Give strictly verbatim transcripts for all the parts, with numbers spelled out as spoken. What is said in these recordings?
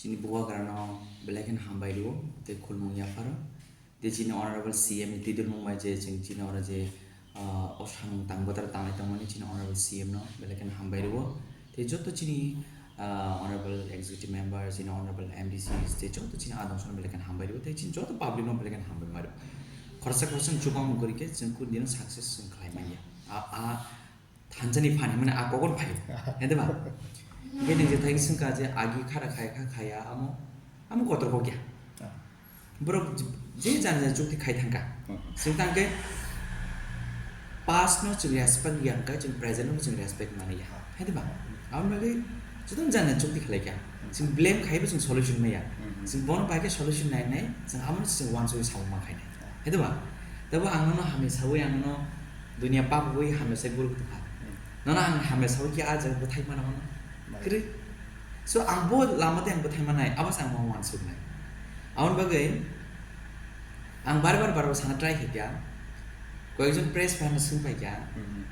Chini bubagrano belai kheno hambai rwo tei khulumung yapharo. Tei chini Honorable C M ni twidulmung bai je chwng chini oro je, ah, o samung tang bwtaro tanglai tongmani chini Honorable C M no belai kheno hambai rwo. Tei joto chini, ah, Honorable Executive Member, chini Honorable M D Cs, tei joto chini adong sono belai kheno hambai rwo. Tei chini joto public no belai kheno hambai ma rwo. Khoroksa khoroksa ni chubamu kwrwi khe chwng kunu dino success chwng khlai manya. A, a, thansa ni phan hwnmani a kokon phai. Hede ba? Hingke nwng je thai swngkha je agi khara khai kha khaya amo, amo kotor kok ya. Ah. Borok je, je jani jani chukti khai thangkha. Hmm. Swng tangkhe past no chwng respect ya hwnkhe chwng present no chwng respect mani ya. Hede ba? Aboni bagwi jotono jani jani chukti khlai kha. Chwng blame khaibo chwng solution maya. Hmm. Chwng bono bai khe solution nai nai, chwng amo chwng uansugwi samung ma khainai. Hede ba? Tebo ang nono hamya sawi ang nono dunia pap wi hamya sai guruk tongkha. Hmm. Nono ang hamya sawi khe a jaga bwthai mana mano. Bai. Kwrwi. So ang bo lama tei ang bwthai manai, abo se ang bo uansuknai. Aboni bagwi ang bar bar bar bar sana try khaikha. Koyekjon press fan no swng paikha. Hmm.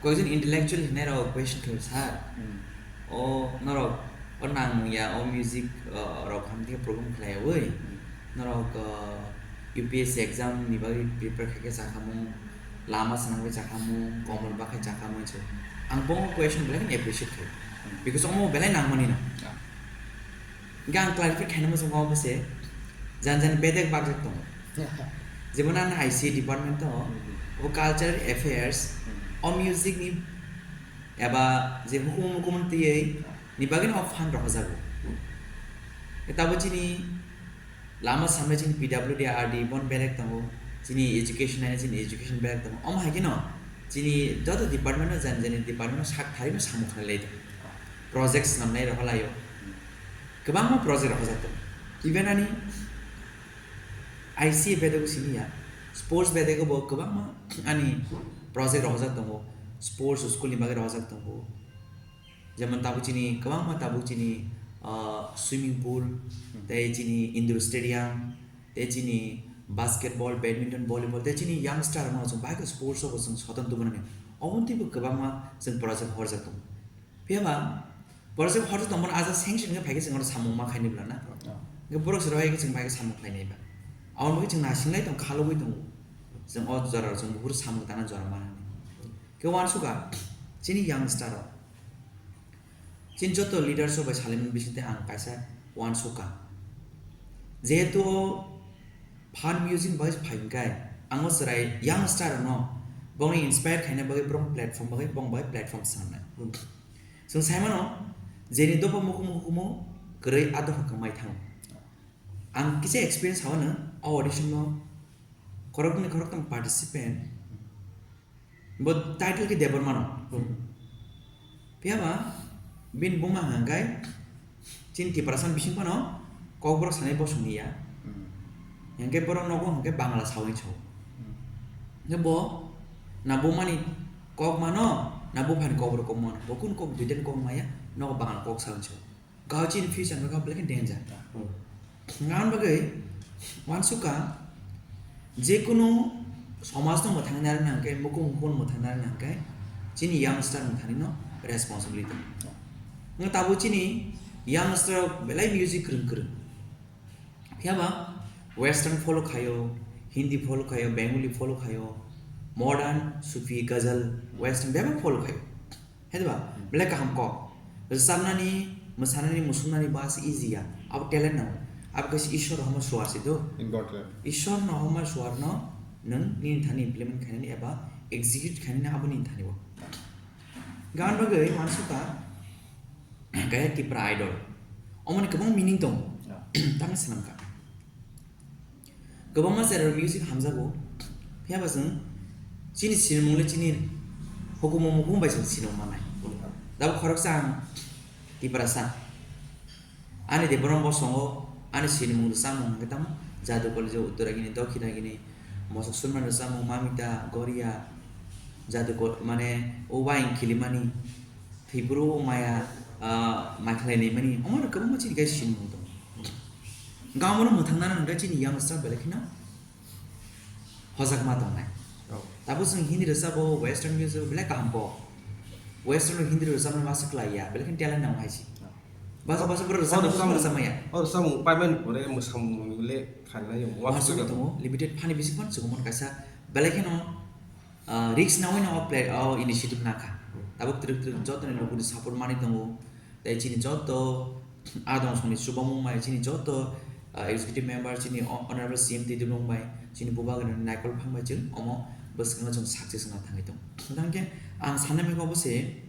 Koyekjon intellectual hinai rok question khaio, "Sir, hmm, o norok o nang ya, o music, o, rok hamdi problem khlaiwi, hmm, norok, o, U P S C exam ni bagwi prepare khaikhe chakhamu, lama swnamwi chakhamu, komor bakhe chakhamu," hinwi. Ang bo question belai kheno appreciate khaio. Hmm. Because omo belai nangmani no. Ah. Hingke ang clarify khaina muchungma obo se, jani jani bedek bakjak tongo. Jemon ang I C A department o, hmm, o cultural affairs, hmm, o music ni eba je hukumu mukumu twiwi ni bagwi no o fund rohorjago. Tabo chini lama samle chini P W D R D bon belek tongo, chini education ani chini education belek tongo. Omo hai kheno chini joto department no jani jani department no sak thari no samung khlai lai tongo. Project swnamnai rohor lai o. Kwbangma project rohorjak tongo. Even ani I C A bedego simi ya, sports bedego bo kwbangma ani project rohorjak tongo. Sports school ni bagwi rohorjak tongo. Jemon tabuk chini kwbangma tabuk chini, ah, swimming pool, hmm, tei chini indoor stadium, tei chini basketball, badminton, volleyball, tei chini youngster rokno chwng bahai khe sports o bo chwng soton tubunani. Oboni teibo kwbangma chwng project horjak tongo. Phiya ba, borok se hor tongmani aja sanction khe phaikhe chwng oro samung ma khainai bwla na. Oh. Hwnkhe borok se rohai khe chwng bai khe samung khlainai ba. Aboni bagwi chwng nasinglai tong, khalogwi tongo. Chwng o jora rok chwng buphuru samung tangna jora manani. Khe uansukha, chini youngster rok, chini joto leaders rok bai salaimani bisingtwi ang kaisa uansukha. Jehetu o fun music bai phai hwnkhe, ang o chwrai youngster rokno bongni inspire khaina bagwi borok platform bagwi bong bai platform swnamnai. Chwng sai mano, jeni dopha mukumu hukumu kwrwi a dopha kwmai thango. Ang kisa experience hawano, o audition no khoroknwi khoroktham participant, bo title khe Debbarma no. Hmm. Phiya ba bini buma hwnkhe chini Tiprasa bising phano Kokborok sanai bosong ya. Hmm. Hwnkhe borok nogo hwnkhe Bangla sawi sao. Hmm. Hwnkhe bo na bumani kok mano, na buphani kok borok kok mano. Bo kun kok duitan kok maya, nogo Bangla kok sawi sao. Gao chini future no belai khe danger. Hmm. Ngan bagwi uansukha, jekunu somajno mwthangna rwna hwnkhe, mukung mukung mwthangna rwna hwnkhe, chini youngster mwthangni no responsibility. Hmm. Wng tabuk chini youngster rok belai music kwrwng kwrwng. Phiya ba western follow khaio, Hindi follow khaio, Bengali follow khaio, modern, Sufi, ghazal, western bebak follow khaio. Hai ba? Hmm. Belai kaham kok. Rwchapnani, mwsanani, musunani ba se easy ya. Abo talent nango. Abo kaisa Ishwar rohorma suar se do. In God talent. Ishwar rohorma suar no nwng nini thani implement khainani eba execute khainani abo nini thani o. Gan bagwi uansukha, kaya Tipra Idol. Omoni kwbang meaning tongo. Ya. Tamo swnamkha. Kwbangma channel music hamjago, phiya ba chwng chini sinimung le chini hukumu mukumu bai chwng sinimung manai. Tabuk khoroksa ang Tiprasa. Ani de borok bosongo ani sinimung rwchapmung hwnkhe tamo Jadukol je Uttaragini, Dokhinagini, Mosok Surmani rwchapmung, Mamita, Goria, Jadukol mane o waing khilimani, Thwiburu maya, ah, maikhlai naimani, omo rok kwbangma chini guys sinimung tongo. Hwnkhe omono mwthangna nang hwnkhe chini youngster belai kheno hojakma tongnai. Oh. Tabuk chwng Hindi rwchabo, western music belai kaham bo. Western rok Hindi rok rwchapna ma swklai ya, belai kheno talent nango hai se. Oh. Basa basa borok rwchapmani, oro samung, oro samung payment pore mwsamung le khainai yong. Uansukmani tongo, limited phani bising phano chwngmani kaisa belai kheno, ah, risk nawi no o play, o initiative nakha. Tabuk twrwk twrwk jotoni lukuni support manwi tongo. Tei chini joto adong songni chubamung bai chini joto, ah, executive member, chini o-, honorable C M twi dwbung bai, chini bubagrani naikol phang bai chwng omo bwskango chwng success wngna thangwi tongo. Hwnkhe ang sanai mangkha obo se,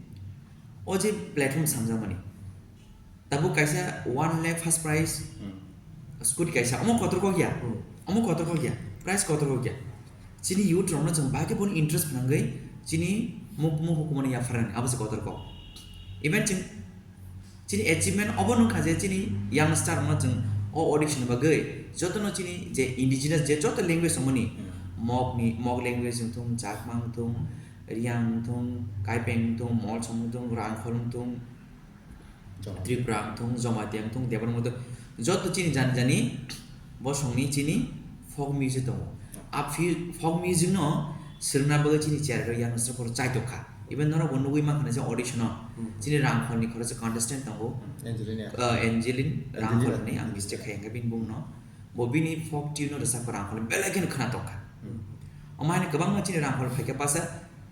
o je platform samjakmani, tabuk kaisa one lakh first prize, hmm, scooty kaisa, omo kotor kok ya, hmm, omo kotor kok ya, prize kotor kok ya. Chini youth rokno chwng bai khe bono interest phnangwi chini muk-, mukhukumo ni yapharnani abo se kotor kok. Even chwng chini achievement obo nungkha je chini youngster rokno chwng o audition ni bagwi jotono chini je indigenous je joto language tongmani, hmm, Mok ni, Mok language wngthung, Chakma wngthung, Riang wngthung, Kaipeng wngthung, Molsom wngthung, Rangkhol wngthung, Joma. Tripura wngthung, Jamatia wngthung, Debbarma wngthung, joto chini jani jani bosongni chini folk music tongo. A fi-, folk music no swrwngna bagwi chini chair rok yang sra phoro chaitok kha. Even norok bo nugwi mankha na je audition o, hmm, chini Rangkhol ni khoroksa contestant tongo. Hmm, Angelina. Ah, Angeline Angelina. Rangkhol hinwi ang mistake khai hwnkhe bini bung no. Bo bini folk tune no rwchapkha Rangkhol belai kheno khwnatok kha. Hmm. Omo haino kwbangma chini Rangkhol phaikha basa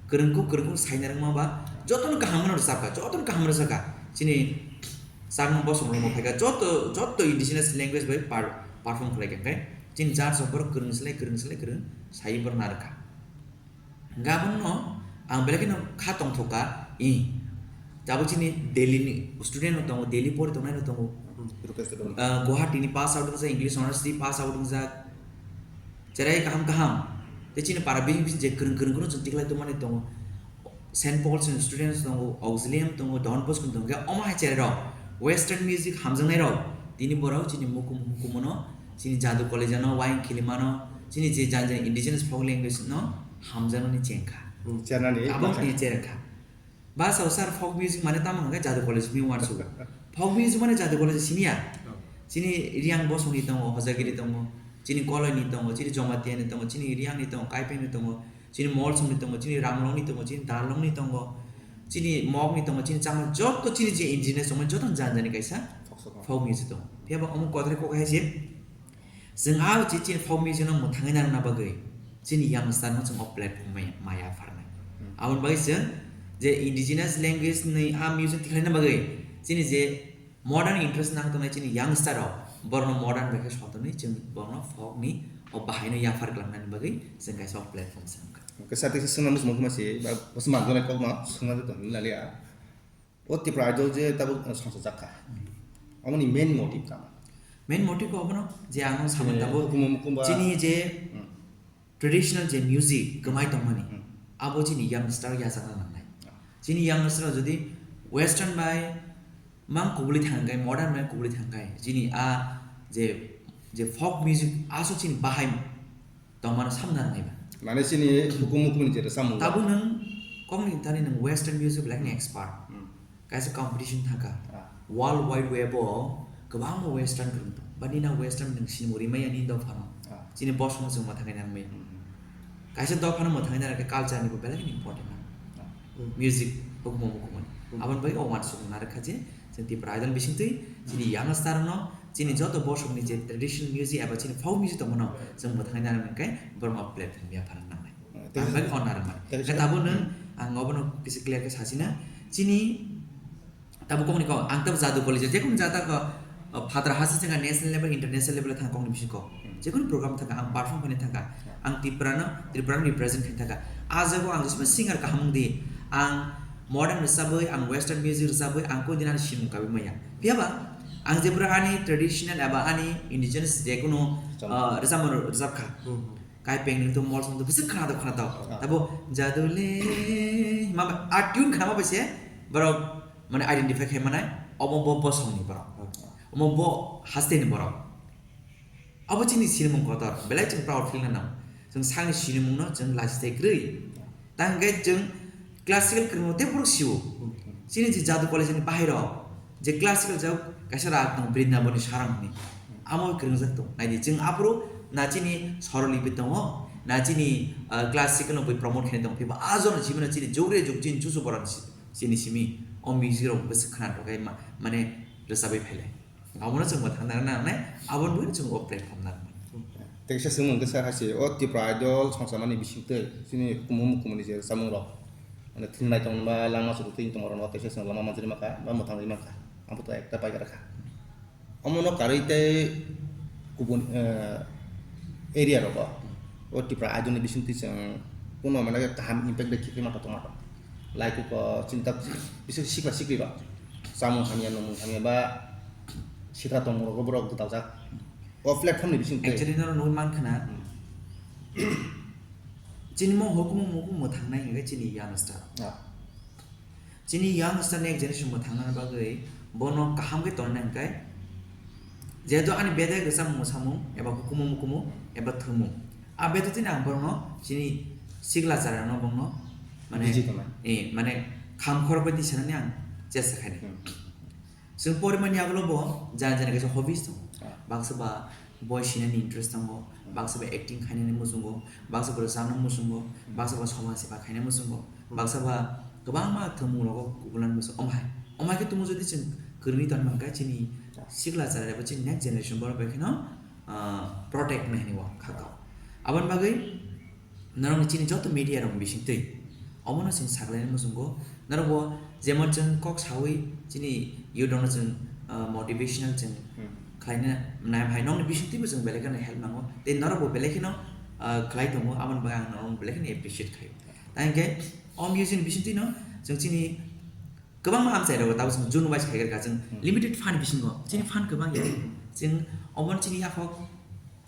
kwrwngkuk kwrwngkuk saina rwngma ba jotono kaham no rwchapkha, jotono kaham rwchapkha. Chini Chakma bosong rokbo phaikha joto, joto indigenous language bai par-, perform khlaikha, hwnkhe chini jat rok borok kwrwng slai kwrwng slai kwrwng saiwi borok narwkha. Hwnkhe abono ang belai kheno kha tongthok kha, i. Tabuk chini Delhi ni student rok tongo, Delhi pori tongnai rok tongo. Hmm, Rupesh Kadam. Ah, Guwahati ni pass out wngjak, English honours ni pass out wngjak. Cherai kaham kaham. Tei chini para bini bisi je kwrwng kwrwng kwrwng chwng tikhlai tongmani tongo. Saint Paul's ni students tongo, Auxilium tongo, Don Bosco ni tongo. Omo hai cherai rok western music hamjaknai rok. Tini borok chini mukum hukumono, chini Jadu College no, wayang khilimano, chini je jani jani indigenous folk language no hamjaknani chengkha. Hmm, chernani abo bacha. Tini cherkha. Basa o sir, folk music mane tamo hwnkhe Jadu College ni uansuk. Folk music mane Jadu College siniya. Oh. Chini Riang Bosong ni tongo, Hojagiri tongo, chini Koloi ni tongo, chini Jamatia ni tongo, chini Riang ni tongo, Kaipeng ni tongo, chini Molsom ni tongo, chini Ramlong ni tongo, chini Darlong ni tongo, chini Mok ni tongo, chini Chama, joto chini je indigenous tongo, joto jani jani kaisa folk song, folk music tongo. Phiya ba omo kothai kok hai se. Chwng a uchi chini folk music no mwthangwi narwkna bagwi chini youngster no chwng o platform maya, maya pharnai. Hmm. Aboni bagwi chwng je indigenous language ni a music tikhlaina bagwi chini je modern interest nang tongnai chini youngster rok, borokno modern bai khe sotonwi chwng borokno folk ni o bahai no yaphar kwlangnani bagwi chwng kaisa o platform se wngkha. Kisa tisa swngna muchung khe ma se, ba, bwswk manjak nai kok no swngna de tong nai liya. O Tipra Idol je tabuk, uh, songchajak kha. Hmm. Omoni main motive tamo? Main motive khe obono je ang no samani, eh, tabuk hukumu mukumba. Chini je, hmm, traditional je music kwmai tongmani, hmm, abo chini youngster yajakna nangnai. Ah. Chini youngster jodi western bai mang kubuli thangkai, modern bai kubuli thangkai, chini a je, je folk music aso chini bahai tongmano samna nangnai ba. Mane chini hukumu hukumuni je rwchapmung. Tabuk nwng kokni thani nwng western music belai kheno expert. Hmm. Kaisa competition thangkha. Ah. World Wide Web o kwbangma western kwrwng tong. Ba nini western nwng sinimung rimaya nini dophano. Ah. Chini bosongno chwng mwthangwi nangmaya. Hmm. Kaisa dophano mwthangwi nang khe culture ni bo belai kheno important nang. Ah. Hmm. Music hukumu hukumuni. Hmm. Aboni bagwi o uansukmung narwkha je chwng Tipra Idol bisingtwi chini youngster no chini joto bosongni je traditional music eba chini folk music tongmano chwng mwthangwi narwkna khe borokno platform yapharna nangnai. Hmm. Ang bai honor man. Tei khe tabuk nwng ang obono kisa clear khe sasina. Chini tabuk kokni kok ang tabuk Jadu College je kono jata ko, o, phatra hasi chwngkha national level, international level thang kokni bising kok. Hmm. Je kono program thangkha ang perform khaina thangkha. Hmm. Ang Tripura no, Tripura no represent khaina thangkha. A jaga ang jesma singer kaham wng di. Ang modern rwchabwi, ang western music rwchabwi, ang koi din ani simung kabwi maya. Phiya ba ang jebra ani traditional eba ani indigenous je kono, chwng, ah, rwchapmung rwchapkha. Hmm. Kaipeng ni to mol song to bisi khana to khana to. Ah. Tabo jadu le ma ba a tune khana ba se borok mane identify khai manai obo bo bosong ni borok. Ah. Omo bo haste ni borok. Abo chini sinimung kotor, belai chwng proud feel nang. Chwng sakni sinimungno chwng lachi tai kwrwi. Tang hwnkhe chwng classical kwrwngno tei borok sio. Chini je Jadu College ni bahairok je classical jak kaisa rak tongo Brindabon ni sarang hwnwi. Amo kwrwngjak tongo. Naidi chwng aphuru na chini sorolipi tongo, na chini, ah, classical no bui promote khaina tongo. Phiba a jora jibino chini jogre jog chini chuchu borok si-, chini simi o music rok bwswk khwna rwkhe ma-, mane rwchabwi phailai. Abono chwng mwthang nang nangnai, aboni bagwino chwng o platform nang mano. Tei kaisa swngmung khe sir hai se, o Tipra Idol songchamani bisingtwi chini hukumu mukumuni je rwchapmungrok, mane thwngnaitong ba langma chwrwtwi tongmarokno teisa chwng lama manjani mankha ba mwthangwi mankha, ang bo to ekta paikha rwkha. Omono karwi tei kubun, eh, area rogo o Tipra Idol ni bisingtwi chwng kuno mane kaham impact bai khiklima tongma rok. Like ko chini tak bising sikla sikli rok chamung hamya nwmung hamya ba sitra tongmung rogo borok gwtaljak. O platform ni bising twi. Actually, norok nugwi mankha na, chini mo hukumu mukumu thangnai hwnkhe chini youngster. Ah. Chini youngster next generation bo thangnani bagwi bono kaham khe tonna hwnkhe, jehetu ani bedek rwchapmung mwsamung eba hukumu mukumu eba thwngmung, a bedek tini ang borokno chini sikla charano bongno mane, Busy khlai. Eh, mane kham khorokbai tisanani ang chesta khainai. Hmm. Chwng porimani yagulo bo jani jani kaisa hobbies tongo. Ah. Baksa ba boi sinani interest tongo, hmm, baksa ba acting khainani muchungo, baksa ba rwchapna muchungo, hmm, baksa ba somaj seba khaina muchungo, hmm, baksa ba kwbangma thwngmung rogo kubulani muchungo. Omo hai, omo hai khe tumo jodi chwng kwrwngwi tongwi mankha chini, ah, sikla chara eba chini next generation borok bai kheno, ah, protect nai hwnwi o kha kha. Aboni bagwi norokni chini joto media rokni bisingtwi omono chwng saklaina muchungo. Norokbo jemon chwng kok sawi chini youth rokno chwng, ah, motivational chwng, hmm, khlaina nai hai nokni bisingtwibo chwng belai kheno help nango. Tei norokbo belai kheno, ah, khlai tongo, aboni bagwi ang norokno belai kheno appreciate khlaio. Tei hwnkhe o music ni bisingtwino chwng chini kwbangma amchai rok tabuk chwng June wise khai kha chwng, hmm, limited fund bisingo chini fund kwbang ya. Chwng omono chini yaphok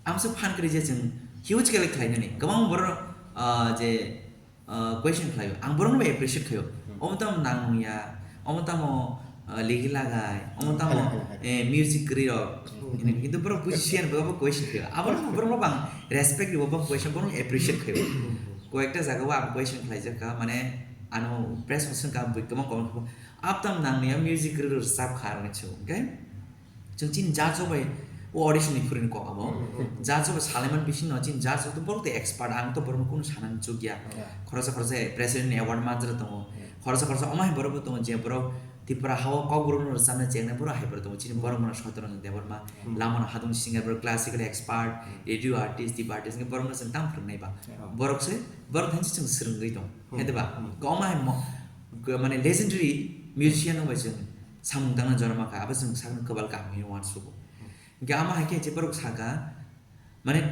amsa fund kwrwi je chwng huge khe khlainani. Kwbangma borok, ah, je, ah, question khlaio. Ang borokno bai appreciate khlaio. Hmm. Omo tamo nang ya, omo tamo, ah, ligi lagai, omo tamo, hai, hai, hai, eh, music kwrwi rok. Hmm. Ini kintu borok buji siyan borok question khlaio. Abono borokno bang respect ribo, bang question borokno appreciate khlaio. Hmm. Koyekta jaga o ang question khlaijak kha, mane ano press o swngkha bui kwbang kwbang khe, "Abtam nang ya music rwchap kha," aroni chu, okay? Chwng chini judge o bai o audition ni phuruni kok abo. Hmm, hmm, hmm. Judge o bai salaiman bising no chini judge o to borok to expert, ang to borok no kunu sanani chukya. Yeah. Khoroksa khoroksa president ni award manjak tongo. Hmm. Khoroksa khoroksa omo hai borok bo tongo je borok Tripura ha o Kokborok no rwchapna chengnai borok hai borok tongo. Chini borok mano Satyaranja Debbarma, hmm, lama no hadung singer borok classical expert, hmm, radio artist, tip artist, hwnkhe borok no chwng tamo phwrwngnai ba. Yeah. Borok se, borok thani chwng swrwngwi tong. Hmm. Hede ba? Hmm. Omo hai mo-, mane legendary musician no bai chwng samung tangna jorma kha, abo chwng sakno kwbal kaham hwnwi uansugo. Hmm. Hwnkhe ama hai khe je borok saka, mane,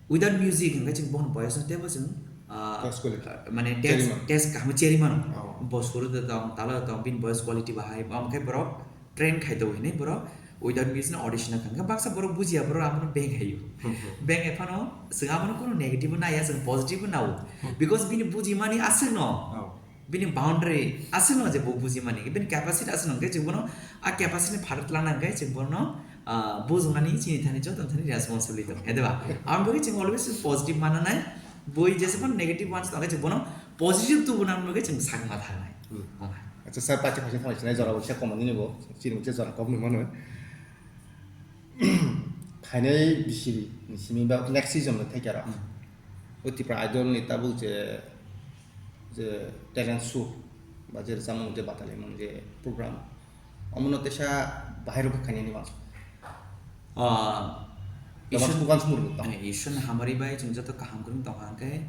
without music hwnkhe chwng bono boyosno teibo chwng, ah, test quality. Mane, test, cherry mano. Test kaham cherry mano. Oh. Bo suru da tong, tala da tong, bini voice quality bahai, omo khe borok train khai tongo hinwi borok without music no audition kha. Hwnkhe baksa borok bujiya, borok abono beng haio. Hmm, hmm. Beng hai phano chwng abono kunu negative bo naiya, chwng positive bo nao. Hmm. Because bini bujimani aswk no. Oh. Bini boundary aswk no je bo bujimani, bini capacity aswk no, hwnkhe chwng bono a capacity ni phatar twlangna hwnkhe chwng bono, ah, bujuknani chini thani joto thani responsibility tong, hede ba? Aboni bagwi chwng always positive mananai, bui jesa phano negative ones tong khe chwng bono positive tubuna hwnkhe chwng sakma tharnai. Hmm. Oh. Acha sir, pachi pachi thangsinai jora bo kisa komani ni bo, chini bo kisa jora kok ni mano. Phainai bisi ni simi ba next season no thai khe aro. Hmm. O Tipra Idol ni tabuk je, je talent show ba je rwchapmung je batalaimung je program, omono teisa bahai rok khainani mano. Ah, Tabuk Ishwar, bukan sumur bo tang. Eh, Ishwar ni hamari bai chwng joto kaham kwrwng tong kha hwnkhe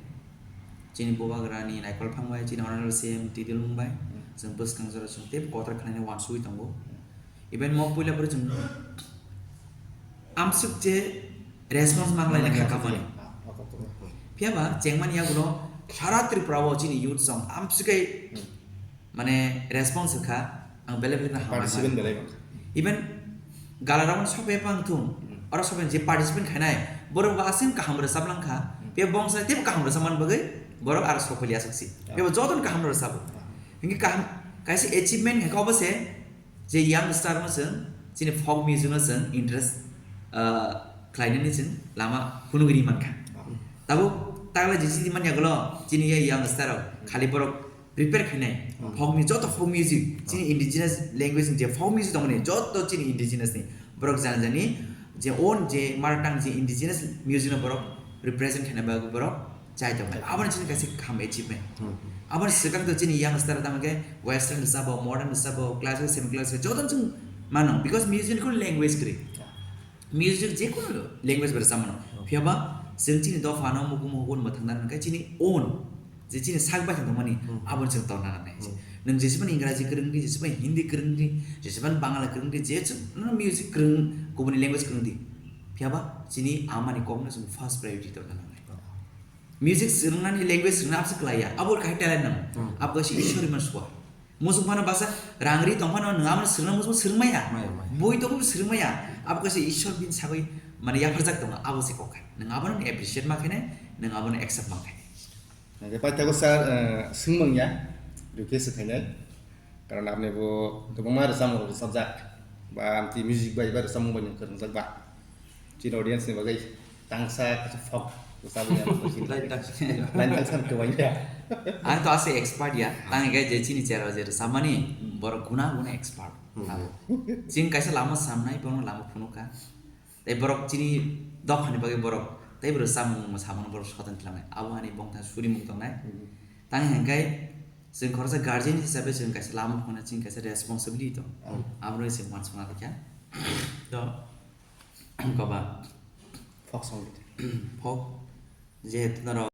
chini bubagra ni naikol phang bai chini honorable C M Twi Dulmung bai, hmm, chwng bwskang jora chwng teibo kotor khlainai uansugwi tongo. Hmm. Even mo puila bwrwi chwng amswk je response manglai na kha kamani. Phiya ba chengmani yagulo sara Tripura o chini youth song amswk kai, hmm, mane response kha, ang belai belai no hambai. Participant mano. Belai mano. Even gala round sope pang thung, hmm, oro sope je participant khainai, borok bo aswk kaham rwchap lang kha, hmm, phiya bongsa teibo kaham rwchap man bagwi borok aro sokoli aswk si. Yeah. Phiya bo jotono kaham rwchap bo. Yeah. Hingke kaham, kaisa achievement hingke obo se, je young star no chwng, chini folk music no chwng interest, ah, khlainani chwng lama phunugwi mankha. Tabuk takla jisi di manya gulo, chini ye young star rok, khali borok prepare khainai. Hmm. Folk music, joto folk music, chini indigenous language ni je folk music tongmani, joto chini indigenous ni. Borok jani jani, je own, je mother tongue, je indigenous music no borok represent khaina bagwi borok chai tongmani. Chai. Aboni chini kaisa kaham achievement. Hmm. Aboni swkang to chini young star tamo khe western rwchabo, modern rwchabo, classical, semi classical, joto chwng Mano, because music ni kunu language kwrwi. Music je kunu language bai rwchapmano. Phiya ba chwng chini dophano mukumu hukun mwthangna hwnkhe chini own, je chini sak bai thangmani, Hmm. Abono chwng tongna nangnai. Hmm. Nwng jesebani Ingraji kwrwng di, jesebani Hindi kwrwng di, jesebani Bangla kwrwng di, je chwng, nwng music kwrwng, kubuni language kwrwng di. Phiya ba chini amani kokno chwng first priority tongna nangnai. Music swrwngnani language swrwngna abse kwlaiya, abo kahai talent nang. Hmm. Abo kaisa Ishwar ni sua. Musuk phano baksa rang ri tong phano nwng abono swrwngna musuk swrwng maya. Maya, maya. Bui tongbo swrwng maya. Abo kaisa Ishwar bini sagwi mane yapharjak tongo, abo se kok kha. Nwng abono appreciate ma khainai, nwng abono accept ma khainai. Hingke paithago sir, eh, swngmung ya, request khainai. Karon apni bo kwbangma rwchapmung rok rwchapjak. Ba amtwi music bai ba rwchapmung bai nwng kwrwngjak ba. Chini audience ni bagwi tangsa kaisa folk rwchapmung ya. Line tangsa. Line tangsa kwbang ya. Ang to ase expert ya. Tang hingke je chini chera je rwchapmani borok guna guna expert. Hmm. Abo. Chini kaisa lama samnai, bono lama phunukha. Tei borok chini dophani bagwi borok tei borok chamung sabono borok soton tlangnai. Abo hani bongtha surimung tongnai. Hmm. Tang hingke chwng khoroksa guardian hisabe chwng kaisa lama phunukna chini kaisa responsibility tong. Hmm. Abono chwng uansukna laikha. To, koba. Folk song. Folk, jehetu norok